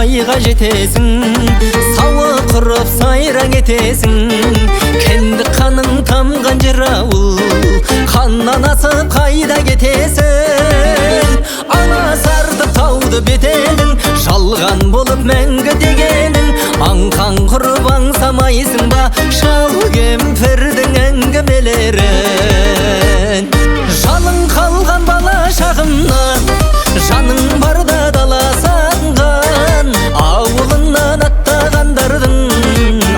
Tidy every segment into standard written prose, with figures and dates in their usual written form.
айға жетесің, сауы құрып сайраң етесің. Кіндік қаның тамған жер ауыл, қаннан асып қайда кетесің? Аласартып тауды бетедің, жалған болып мәңгі дегенің, аңқаң құрып аңсамайсың ба шал кемпірдің әңгімелерін? Жалын қалған бала шағымнан, жаның барда дала сағынған, ауылынан аттағандардың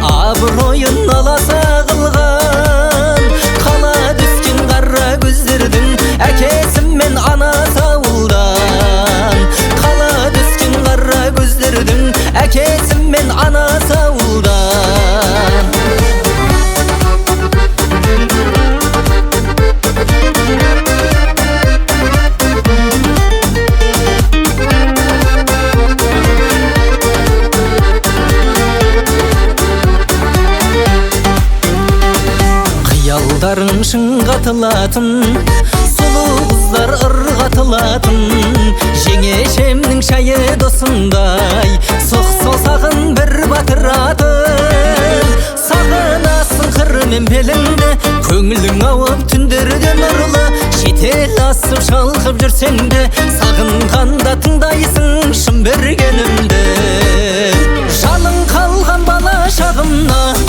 абыройын аласа қылған. Қала түскен қара көздердің әкесі мен анасы ауылдан, қала түскен қара көздердің әкесі мен анасы ауылдан. Қиялдарың шыңға атылатын, сұлу қыздар ырғатылатын, жеңешемнің шайы досындай, сұқ саусағын бір батыратын. Сағынасың қыр мен беліңді, көңілің ауып түндерде нұрлы, шетел асып шалқып жүрсең де, сағынғанда тыңдайсың шын бергенімді. Жалын қалған бала шағымнан,